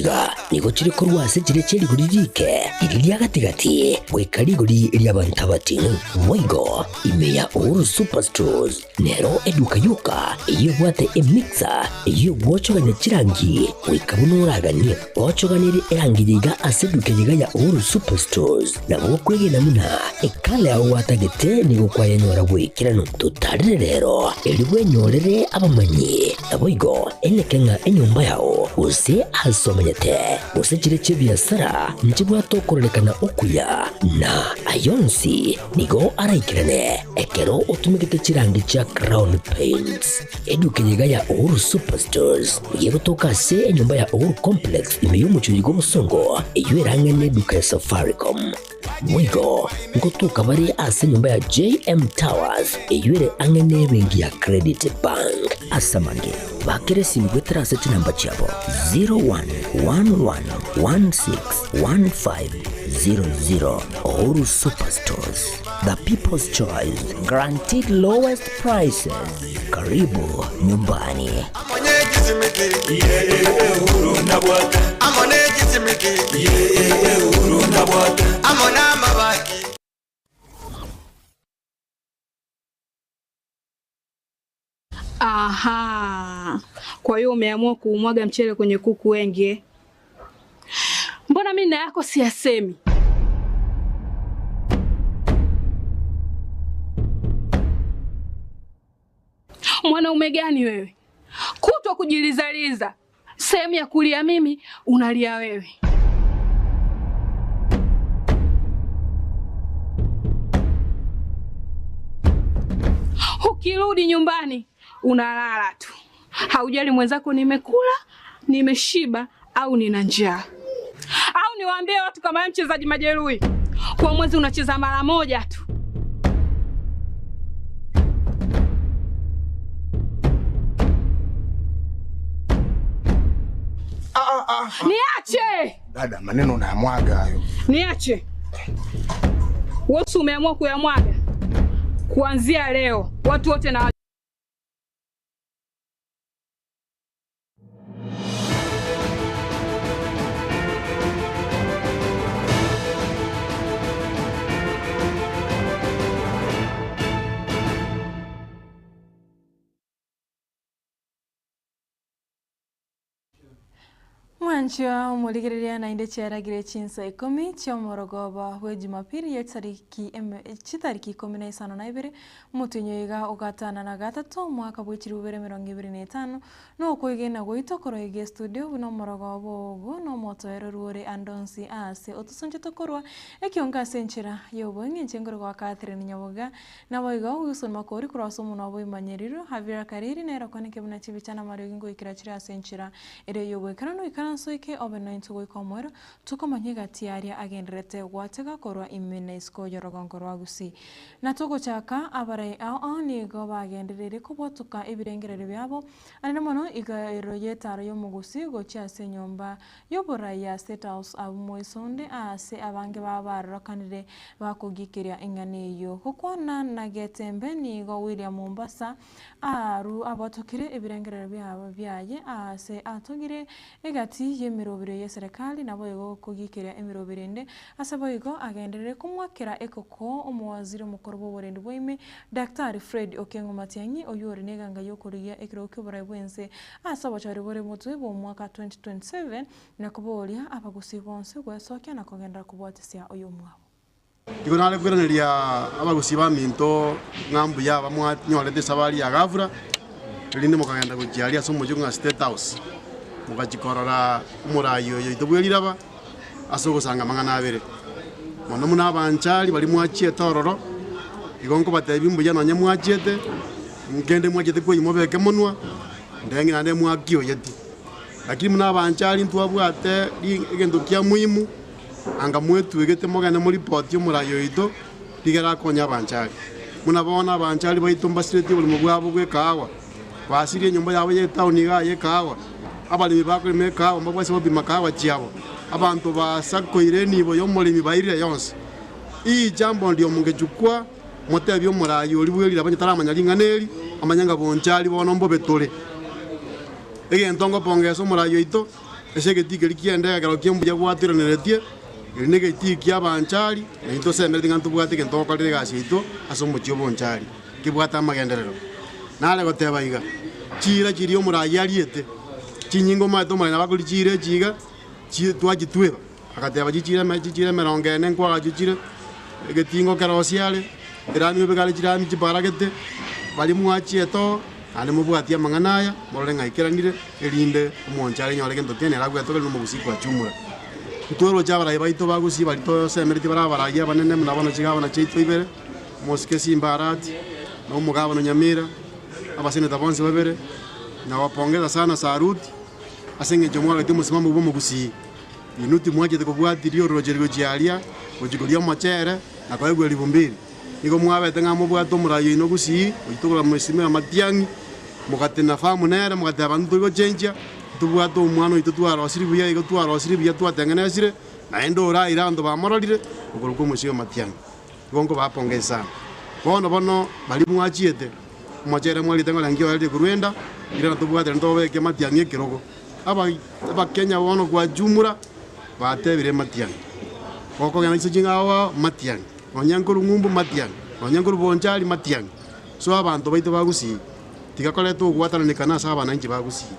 iga nigo chire korwa ase chiria chie rigori riike, riria ria gati-gati, goika rigori ri'abanto abating'u. Boigo ime ya Uhuru Superstores nero eduka yoka eyio ebwate emixer eyio egwochogania chirangi goika buna oraganie. Gochoganerie erangi eye iga ase eduka eye iga ya Uhuru Superstores nabo okwegena buna ekala yao gwatagete nigo kwayenyora bw'ekeranu. Totarere rero erio bwenyorere abamanyi. Naboigo eneke ng'a enyomba yao, gose aase omenyete, gose chiria chi'ebiasara, nchibwate okororekana okuya, na ayio onsi nigo araikerane ekero otumegete chirangi chia Crown Paints. Eduka eye iga ya Uhuru Superstores nigo egotoka ase enyomba ya Uhuru Complex ime y'omochie oyo bw'obosongo, eyio erang'e neduka ya Safaricom. Boigo ngotoka bare ase enyomba ya JM Towers eyio ere ang'e nebenki ya Credit Bank. Ase amange, bakera esimi goetera ase chinamba chiabo 0111161500. Uhuru Superstores, the people's choice, guaranteed lowest prices. Karibu nyumbani. Aha, kwa hiyo umeamua kuumwaga mchele kwenye kuku wengi eh? Mbona mimi na yako siyasemi? Mwanaume gani wewe? Kutwa kujilizaliza, sehemu ya kulia mimi unalia wewe. Ukirudi nyumbani unalala tu, haujali mwenzako nimekula, nimeshiba au nina njaa. Au niwaambie watu kama mchezaji majeruhi, kwa mwezi unacheza mara moja tu. Ah, ah, ah. Niache Dada, maneno unayamwaga hayo. Niache. Wewe umeamua kuyamwaga. Kuanzia leo watu wote na Mwanchwa omorigereria naende chiaragire chinsa ikomi chi'omorogoba bwe Jumapili ye chitariki eme chitariki ikomi na isano na ibere, omotienyi oiga ogatano na gatato omwaka bwe chilifu ibere emerongo ebere na etano, na okoegena gwaito korwa iga estudio buna omorogoba ogo na omotoereru ore ande onsi aase otosonchete korwa ekiongo ase enchera y'oboeng'encho inche nkore gwa Catherine Nyaboga Naboigo Wilson Makori korwa ase omonwa bw'emanyeriro, Havira Kariri nere okwaneke buna chibicha na amariogi ngoikera chire ase enchera ere y'ogoikeranu oikaranse oike obe nointwe goika omoerio, tokomanya egati y'aria agendererete gwatega korwa ime na isiko y'orogongo rwa Gusii. Na togochaka, abarai ao ao nigo bagendereire kobwatoka ebirengererio biabo, anene mono igoro y'etaro y'omogusii gochia ase enyomba y'oborai ya State House abwo moisonde aase abange babo barorokanire bakogikeria eng'ana eyio. Gokwana na Getembe nigo William Mombasa aru abwatokire ebirengerero biabo biaye aase atogire egati y'emerobero y'eserekari naboigo kogikeria emerobero ende ase boigo agenderere komwakera ekoko omowaziri omokoro bw'oborendi bwaime Daktari Fred Okengo Matiang'i oyio ore neganga y'okorigia ekerogo ki'oborai bw'ense Ase obochori bore motwe bw'omwaka 2027, na koboria abagusii bonsi gwesokia na kogenderera kobwatisia oyomwabo. Igo nare koiraneria abagusii baminto ng'a mbuya abamwanyorete esabari ya gafura, erinde mokagenda gochia aria ase omochie ng'a State House, mogachia korora omoraai oyo oito bwe riraba ase ogosanga amang'ana abere. Mono buna abanchari baria mwachiete ororo, igo nkobatebia mbuya nonye mwachiete, Nkende mwachete koyia mobeke monwa, ndenge naende mwakioyeti. Lakini buna abanchari ntwabwate egento kia muhimu, anga mwetwegete mogende moripoti omorai oito, rigere akonye abanchari. Buna bono abanchari baito mbasiretie oborimo bwabo bw'ekahawa, basirie enyomba yabo y'etaoni igaa y'ekahawa, abaremi bakorema ekahawa mbabwase gopima kahawa chiabo, abanto basakoire enibo y'omoremi bairire yonsi. Ijambo ndio mongechukua. Motebie omoraai oria bw'erira onye taramanya ring'ana eri, amanye ng'a bonchari bono mbobe tore. Egento ngopongesa omoraai oito, Ase egetii keria ki'ende ekero kia mbuya gwatoiraneretie, eri negetii ki'abanchari, na intwe tosemeretie ng'a ntobwate egento togokorera egasi yaito ase omochie obonchari, kebwate amagenderero. Nare goteba iga, chiira chiria omoraai ariete, chinyinga omanyete omoraai nabo akoria chiira echi iga, chi twachitweba, agateba chichiira eme chichiira emerongo ene nkwagachwa chire, egetingo kerosie are, erami obeke are chirami chiparagete, baria mwachiete oo, naende mobwatie amang'ana aya, morore ng'a aikeranire, erinde omonche arenyore gento kende nere abwate ore nomogusii kwachumura. Ntweroche abarai baito bagusii baria tosemeretie bare abarai abanene buna bono chigabana chiaito ibere, omosike Simba Arati, na omogabana Nyamira, abaseneta bonsi babere, nawapongeza sana Saruti, ase eng'encho mwarogetie omosimamo bw'omogusii. Inwe timwachete kobwatiria ororoche gochia aria, gochia koria omochere, na koegwa elifu mbili. Nigo mwabete ng'a mobwate omorai oino gusii, gochia togora mwesimwa amatiang'i, mogatena famu nere, mogateba intwe tori gochenchia, ntobwate omwana oito twarosirie buya igo twarosirie buya twatengenesire, naende oraire abanto bamororire, okorokwa omosio amatiang'i. Igo nkobapongesa sana. Bono bono baria mwachiete, omochere mwariete ng'a orengi oerire korwa enda, irana tobwate ntobeke amatiang'i ekerogo. Aba Abakenya bono kwachumura, batebire matiang'i, gokogenda inse ching'ao ao matiang'i, nonya nkorwa ng'umbu matiang'i, nonya nkorwa bonchari matiang'i. So abanto baito ba Gusii, tiga koreta ogwatananekana ase abananchi ba Gusii.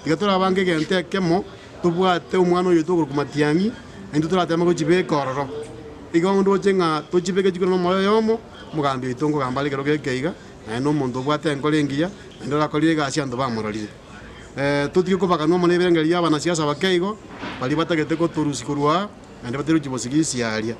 Tiga torabange egento ekemo, tobwate omwana oyoito okorokwa matiang'i, naintwe torateme gochibeka ororo. Igo ndoche ng'a tochibeke chikure na omoyo oyomo, omogambi oito nkogamba are ekero geke iga, naende omonto obwate enkoro engiya, naende orakorire egasi abanto bamororire. Totige kobaganwa amo nebirengererio bi'abanasiasa bake igo, baria batagete gotorusia korwa aa, naende bateruchie bosigisi aaria.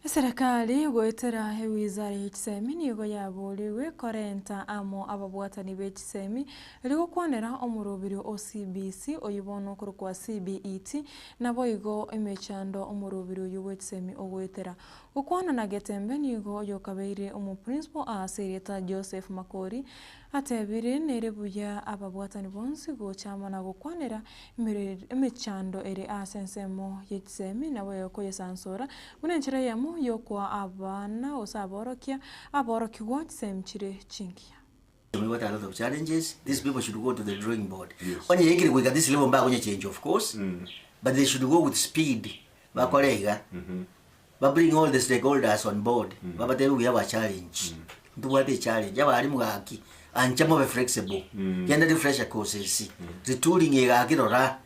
Eserekari goetera ewizara ye chisemi nigo yaborirwe korenta amo ababwatani be chisemi erio gokwanera omoroberio o CBC oyio bono okorokwa CBET naboigo emechando omoroberio oyio bwe chisemi ogoetera. Gokwana na Getembe nigo oyokabeire omoprinciple ase erieta Joseph Makori Atebire, Nere buya ababwatani bonsi gocha amo na gokwanera emechando ere ase ensemo ye chisemi, nabo ekoyesansora buna enchera eyemo y'okoa abana gose aborokia aborokigwa chisemi chire chingiya. We got a lot of challenges, these people should go to the drawing board. Onye yaikire goika this level mbakonya change of course, but they should go with speed bakore iga. Ba bring all the stakeholders on board babatebie we have a challenge ntobwate echallenge abarimu gaki ancha mobe flexible genda refresher courses retooling eye gaki rora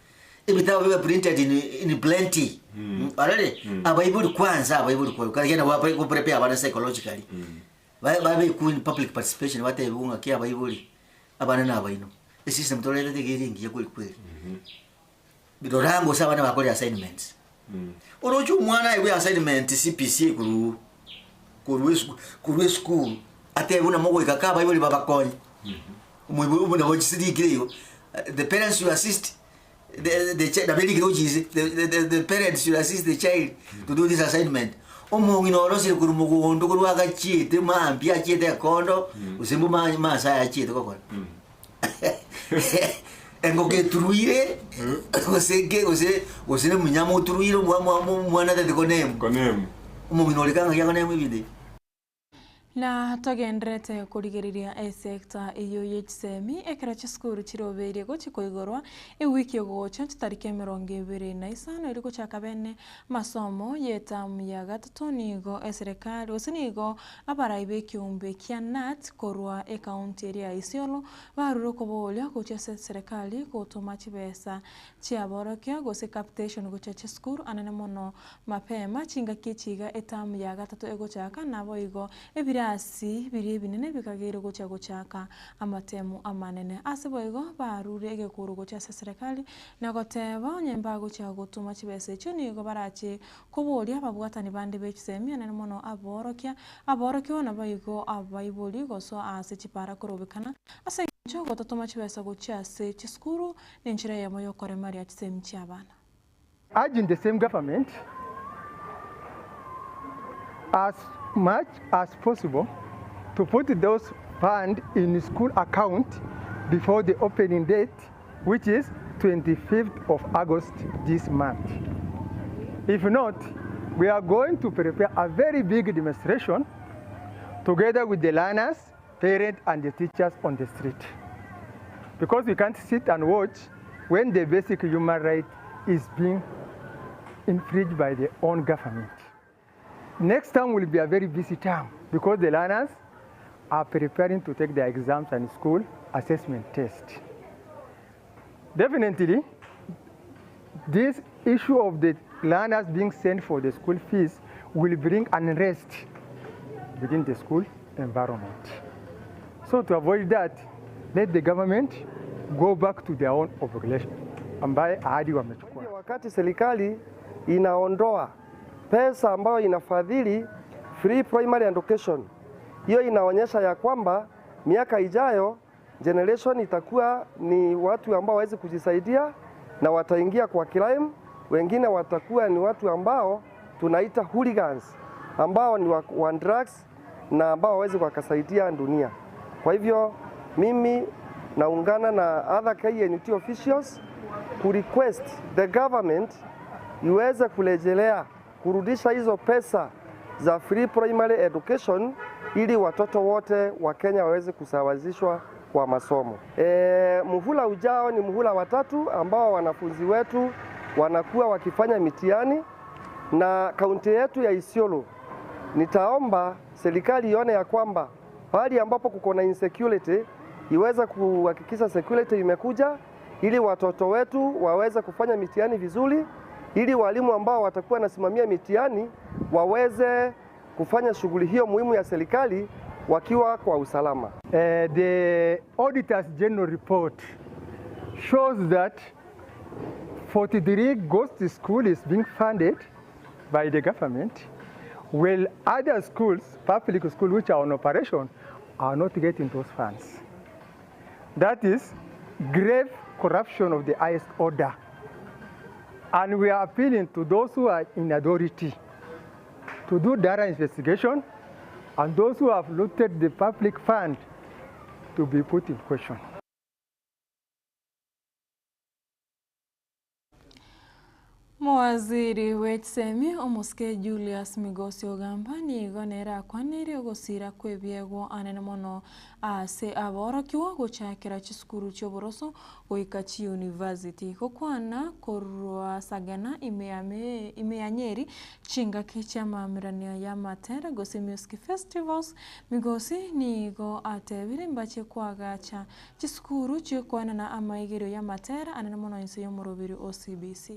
ebitabu bibe printed in, in plenty orore abaibori kwanza abaibori kwa kare genda gwa go prepare abana psychologically ba babekwe in public participation batebiwe ng'aki abaibori abana na abaino esystem toretete iga ere engiya kweri kweri. Rora gose abana bakore assignments. Oroche omwana aegwe assignment CPC korwa korwa esuku korwa esukuru atebe buna mogoika ka abaibori babakonye. Omoibori buna bochirikire igo the parents should assist the the chi nabo erikire gochia inse the the the parents should assist the child to do this assignment. Omong'ina orosire korwa mogondo korwa agachiete mambia achiete ekondo gose mboma masaye achiete gokora. Engoko eturuire, gose nke gose gose na omunyama oturuire omwa mwa omwana atete konemu. Konemu. Omong'ina ore kang'aki akonemu ebinto ebi. Na togendererete korigereria esecta eyio ye chisemi ekero chisukuru chirobeire gochia koigorwa ewiki egocha chitariki 25 erio gochaka bene masomo ye term ya gatato nigo eserekari gose nigo Abarai b'ekeombe kia Knut korwa ekaunti eria ya Isiolo barure okoboria gochia ase eserekari gotoma chibesa chiaborokia gose capitation gochia chisukuru anene mono mapema chingaki echi iga etamu ya gatato egochaka naboigo ebirasi biria ebinene bikageire gochia gochaka amatemu amanene. Ase boigo barure egekuro gochia ase eserekari na goteba onye mbagochia gotoma chibesa echio nigo barache Koboria ababwatani bande be chisemi anene mono aborokia, aborokigwa naboigo abaibori gosoa aase chipara korobekana, ase engencho gotatoma chibesa gochia ase chisukuru nenchera eyemo yokoremaria chisemi chi'abana. Urging the same government as much as possible to put those fund in school account before the opening date which is 25th of August this month. If not, we are going to prepare a very big demonstration together with the learners, parents and the teachers on the street. Because we can't sit and watch when the basic human right is being infringed by their own government. Next term will be a very busy term because the learners are preparing to take their exams and school assessment test. Definitely, this issue of the learners being sent for the school fees will bring unrest within the school environment. So to avoid that, let the government go back to their own obligation ambaye ahadi wamechukua. Wakati serikali inaondoa pesa ambayo inafadhili free primary education, hiyo inaonyesha ya kwamba miaka ijayo generation itakuwa ni watu ambao hawawezi kujisaidia na wataingia kwa crime. Wengine watakuwa ni watu ambao tunaita hooligans ambao ni wa, wa drugs na ambao hawawezi wakasaidia dunia. Kwa hivyo mimi naungana na other KNUT officials ku request the government iweze kurejelea kurudisha hizo pesa za free primary education ili watoto wote wa Kenya waweze kusawazishwa kwa masomo. E, muhula ujao ni muhula watatu ambao wanafunzi wetu wanakuwa wakifanya mitihani na kaunti yetu ya Isiolo, nitaomba serikali ione ya kwamba pahali ambapo kuko na insecurity iweze kuhakikisha security imekuja ili watoto wetu waweze kufanya mitihani vizuri, ili walimu ambao watakuwa wanasimamia mitihani waweze kufanya shughuli hiyo muhimu ya serikali wakiwa kwa usalama. Uh, the Auditor's General report shows that 43 ghost school is being funded by the government, while other schools, public schools which are on operation, are not getting those funds. That is grave corruption of the highest order. And we are appealing to those who are in authority to do thorough investigation and those who have looted the public fund to be put in question. Mowaziri w'ekisemi omosike Julius Migosi ogamba nigo nere akwanire ogosira kwa ebiegwa anene mono ase aborokiwa gochakera chisukuru chioboroso goika chiuniversity gokwana korwasagana ime ya ime ya Nyeri chingaki chiamaamiranio ya amatera gose music festivals Migosi nigo atebire mbache kwagacha chisukuru chikwanana amaigerio ya amatera anene mono inse ya omorobiri o CBC.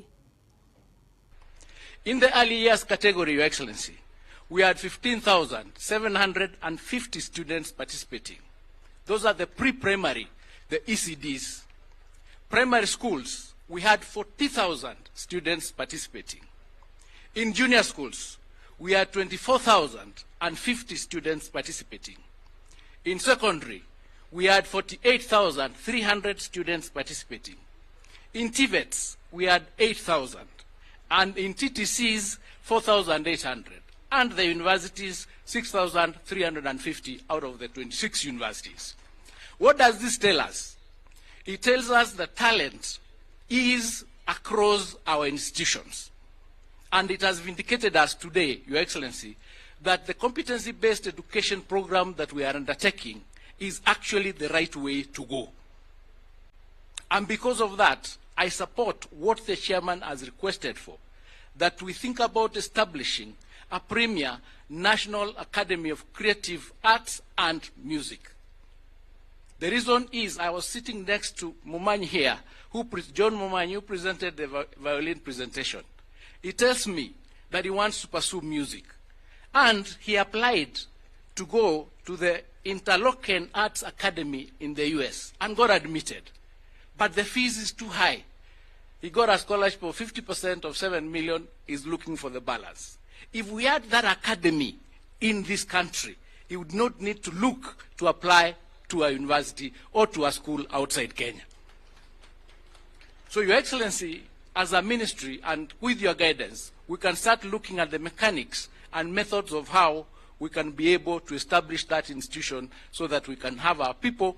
In the early years category, Your Excellency, we had 15,750 students participating. Those are the pre-primary, the ECDs. Primary schools, we had 40,000 students participating. In junior schools, we had 24,050 students participating. In secondary, we had 48,300 students participating. In TVETs, we had 8,000. And in TTCs, 4,800. And the universities, 6,350 out of the 26 universities. What does this tell us? It tells us the talent is across our institutions. And it has vindicated us today, Your Excellency, that the competency-based education program that we are undertaking is actually the right way to go. And because of that, I support what the chairman has requested for, that we think about establishing a premier National Academy of Creative Arts and Music. The reason is I was sitting next to Momanyi here, who John Momanyi, who presented the violin presentation. He tells me that he wants to pursue music. And he applied to go to the Interlochen Arts Academy in the US and got admitted. But the fees is too high. He got a scholarship of 50% of 7 million, is looking for the balance. If we had that academy in this country, he would not need to look to apply to a university or to a school outside Kenya. So, Your Excellency, as a ministry and with your guidance, we can start looking at the mechanics and methods of how we can be able to establish that institution so that we can have our people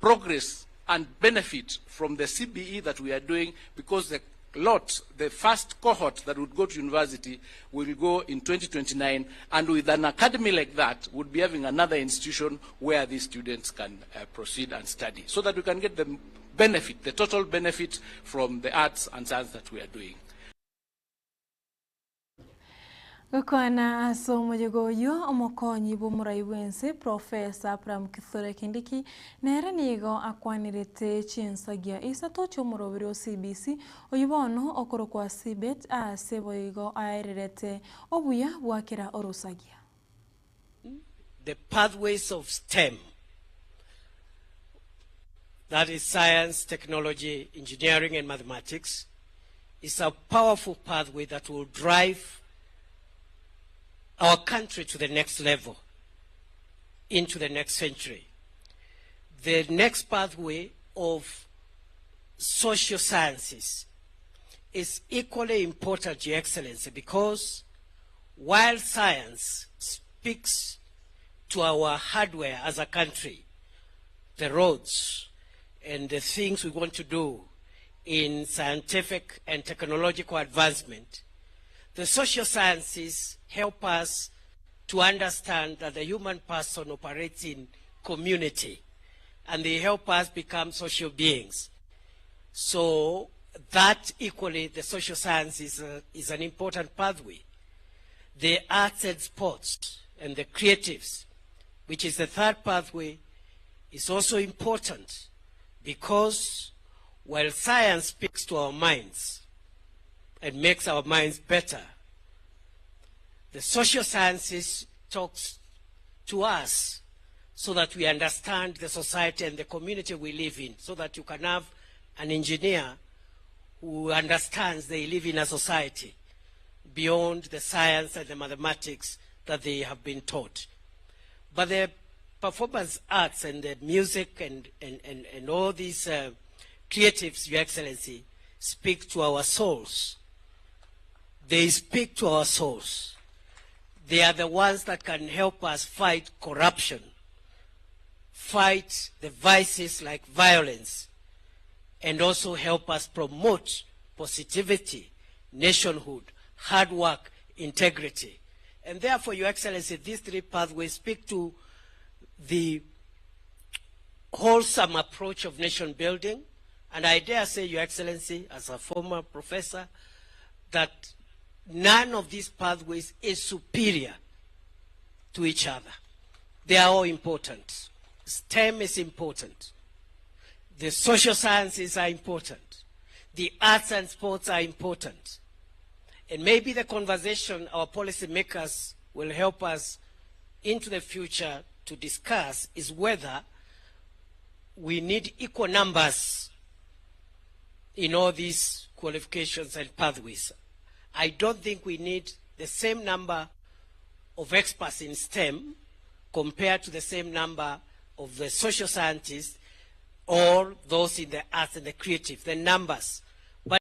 progress and benefit from the CBE that we are doing, because the lot, the first cohort that would go to university will go in 2029, and with an academy like that, we'd be having another institution where these students can proceed and study, so that we can get the benefit, the total benefit from the arts and science that we are doing. Gokwana ase omoyega oyio, omokonyi bw'omorai bw'ense Professor Abraham Kithure Kindiki nere nigo akwanerete chinsagia isato chi'omoroberi o CBC oyio bono okorokwa CBET ase boigo aererete obuya bwa kera orosagia. The pathways of STEM, that is science, technology, engineering and mathematics, is a powerful pathway that will drive our country to the next level, into the next century. The next pathway of social sciences is equally important, Your Excellency, because while science speaks to our hardware as a country, the roads and the things we want to do in scientific and technological advancement, the social sciences help us to understand that the human person operates in community and they help us become social beings. So that equally, the social sciences is, is an important pathway. The arts and sports and the creatives, which is the third pathway, is also important because while science speaks to our minds and makes our minds better, the social sciences talks to us so that we understand the society and the community we live in, so that you can have an engineer who understands they live in a society beyond the science and the mathematics that they have been taught. But the performance arts and the music and, and, and, and all these uh, creatives, Your Excellency, speak to our souls. They speak to our souls. They are the ones that can help us fight corruption, fight the vices like violence, and also help us promote positivity, nationhood, hard work, integrity. And therefore, Your Excellency, these three pathways speak to the wholesome approach of nation building. And I dare say, Your Excellency, as a former professor, that none of these pathways is superior to each other. They are all important. STEM is important. The social sciences are important. The arts and sports are important. And maybe the conversation our policymakers will help us into the future to discuss is whether we need equal numbers in all these qualifications and pathways. I don't think we need the same number of experts in STEM compared to the same number of the social scientists or those in the arts and the creative, the numbers. But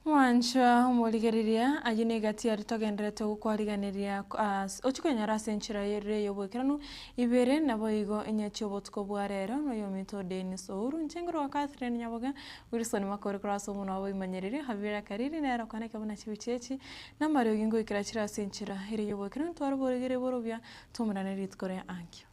Mwanchwa omorigereria, ayio negati aria togendererete gokwariganeria as ochie kwenyora ase enchera ere y'oboikeranu ibere naboigo enyachi obotuko bwa rero noyominto Dennis Ouru inche nkorwa Catherine Nyaboga Wilson Makori korwa ase omonwa oboimanyereria Javier Kariri nere okwaneke buna chibicha echi namariogi ngoikera chire ase enchera ere y'oboikeranu tware oboregereria borobia tomerane rituko ria ankio.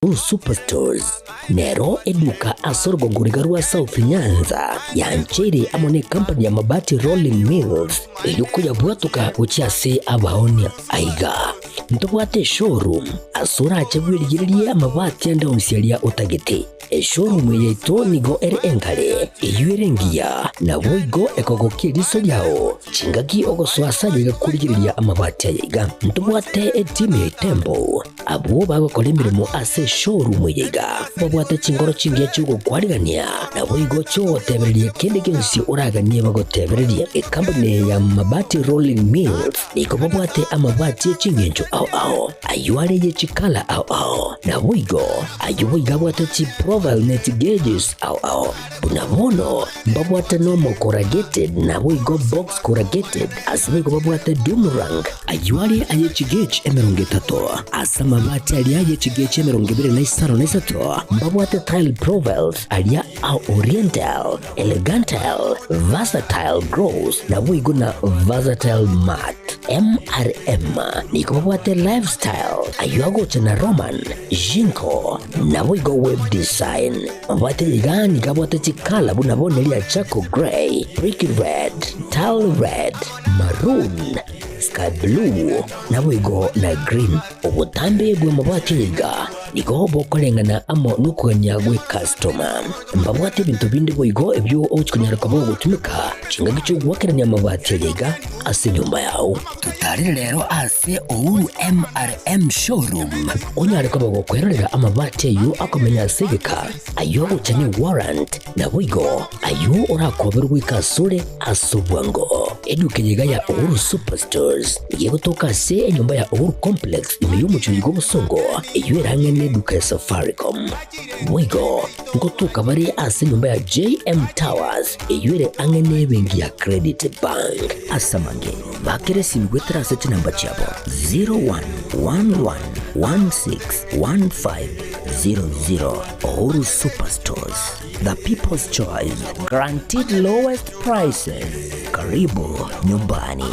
Blue Superstores nero eduka ase orogongo riga rwa South Nyanza yancheire amo ne company ya Mabati Rolling Mills erio koyabwatoka gochia ase abaonia. Aiga ntobwate eshowroom ase orache bwerigererie amabati ande onsi aria otagete. Eshowroom eye yaito nigo ere enkare, eyio ere engiya, naboigo ekogokia eriso riao chingaki ogosoa ase aye iga korigereria amabati aya iga. Ntobwate etimu ya Itembo Abwo bagokora emeremo ase eshowroom eye iga babwate chinkoro chingiya chi'ogokwarigania, naboigo chi'ogotebereria kende gionsi oraganie bagotebererie. Ekampuni eye ya Mabati Rolling Mills nigo babwate amabati e ching'encho ao ao, ayio are ye chikala ao ao, naboigo ayio boigo abwate chiprofile ne chigeges ao ao. Buna bono mbabwate nomo corrugated naboigo box corrugated, ase boigo babwate doom rank, ayio are aye chigauge emerongo etato, ase amabati aria aye chigauge emerongo ebere. 253 mbabwate tile profiles aria a Oriental, Elegantal, Versatile Gross naboigo na Versatile Matte. MRM nigo babwate Lifestyle ayio agocha na Roman, Jinko naboigo Web Design. Mabwate iga nigo abwate chikala buna bono eria Charcoal Grey, Brick Red, Tile Red, Maroon, Sky Blue naboigo na Green. Obotambe bw'amabati iga nigo bokoreng'ana amo nokogania gw'ekastoma. Mbabwate ebinto binde boigo ebio ogochia konyara koba ogotumeka chingaki chi'ogoakerania amabati aya iga ase enyomba yao. Totarire rero ase Uhuru MRM Showroom onyare koba gokwerorera amabati ayio akomenya ase egeka, ayio agocha ne warrant, Naboigo ayio orakoberwe goika asore ase obwango. Eduka eye iga ya Uhuru Superstores nigo egotoka ase enyomba ya Uhuru Complex ime y'omochie oyo bw'obosongo, eyio ere ang'e n'eduka ya Safaricom. Boigo ngotoka bare ase enyomba ya JM Towers eyio ere ang'e n'ebenki ya Credit Bank. Ase amange, bakera esimi goetera ase chinamba chiabo 0111161500. Uhuru Superstores, the people's choice, guaranteed lowest prices. Karibu nyumbani.